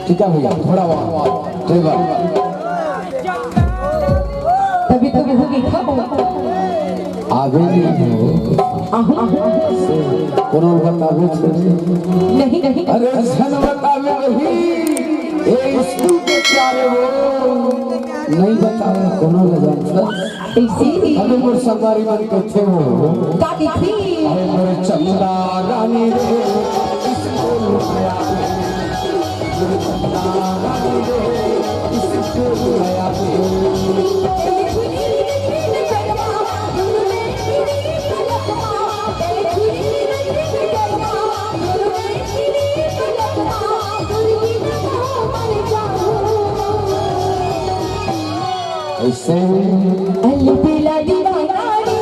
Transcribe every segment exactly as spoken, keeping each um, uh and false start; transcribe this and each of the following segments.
ठीक है भैया, थोड़ा और, ड्राइवर। तभी तो कहूँ कि खाओ। आवे नहीं हो। आहू, आहू। कोनो बतावे छे? नहीं, नहीं। अरे झन बतावे वही। ए स्कूल के प्यारे वो। नहीं बतावे कोनो ले जान सर। ऐसी। अरे मोर संगवारी मन कथे हो। का कथे? अरे मोर चंदा रानी रे। स्कूल में आवे। ऐसे। अलबेला दीवाना रे,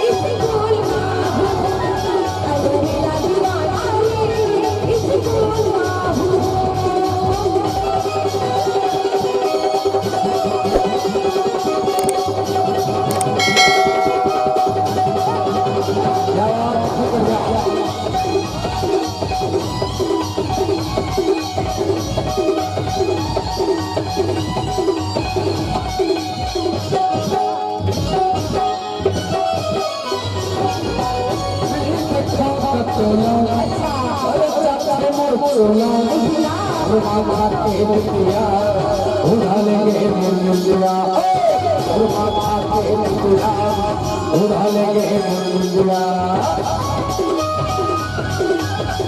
इस गोल माहौल। अलबेला दीवाना रे, इस गोल माहौल।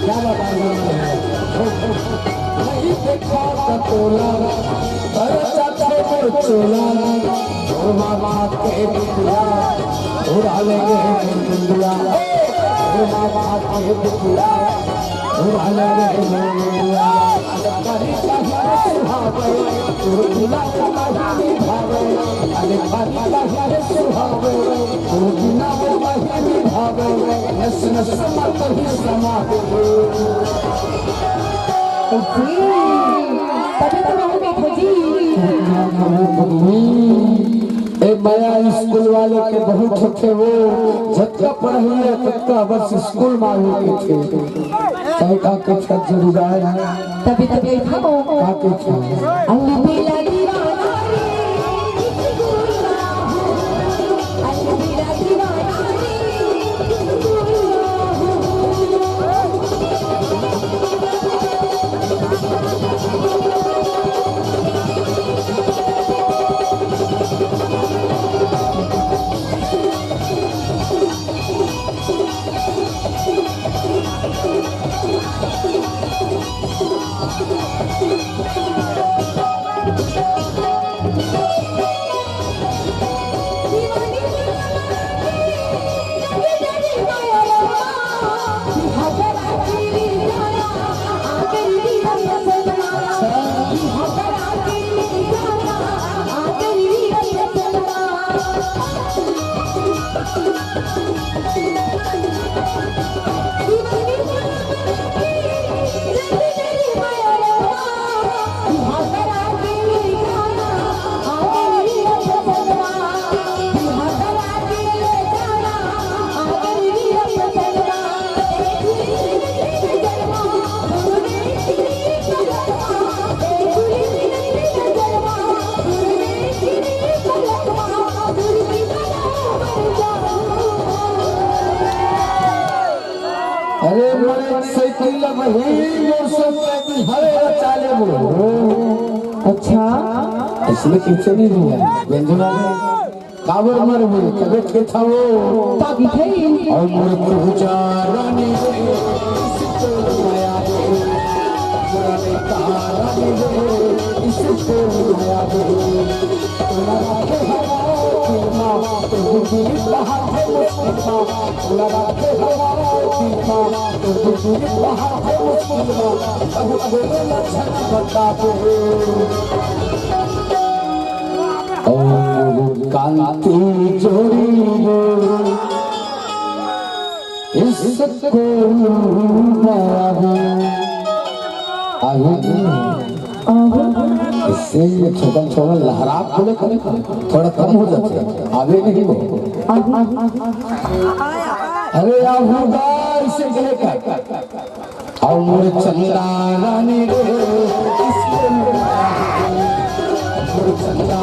क्या बात है? नहीं देखा कटोला, अरे चाचा मोर चोला, ओ मामा के बिटिया, उड़ा लेंगे बिंदिया, ओ मामा के बिटिया, उड़ा लेंगे बिंदिया। अरे कहीं कहीं सुहावे, तू दिला का भावे, अरे कहीं कहीं सुहावे, तू दिला का भावे, नस नस में कहीं समा दे। जी, तभी तो रहूंगा जी। ए मया स्कूल वाले के बहुत होथे वो, जतका पढ़इया ततका बस स्कूल में आवे के थे। चाहे का के छत जरूर आए। तभी तो बैठा हो। का के छत? अलबेला दीवाना रे, अलबेला दीवाना रे। अरे मोर साइकिल ला वही मोर सब साइकिल हवे ला चाले वो। अच्छा। इसमें पीछे नहीं हुआ। व्यंजना में कावर मर हुई, तबे खेता वो। ताकि थे। और मोर पूजा रानी रे, इसको माया रे। मोर रानी तारा रे, इसको माया रे। तोला राखे हवा के माँ, तो दिल बाहर है मुश्किल माँ। तोला राखे हवा के माँ, तो दिल बाहर है मुश्किल माँ। अब बोले लक्षण बता दे। ओम कांति जोड़ी रे, इसको माया रे। आगे। इससे ये छोकन छोकन लहरात बोले करे, थोड़ा कम हो जाथे, आवे नहीं वो। अरे आहू गा, इसे कहे कर। अउ मोर चंदा रानी रे, मोर चंदा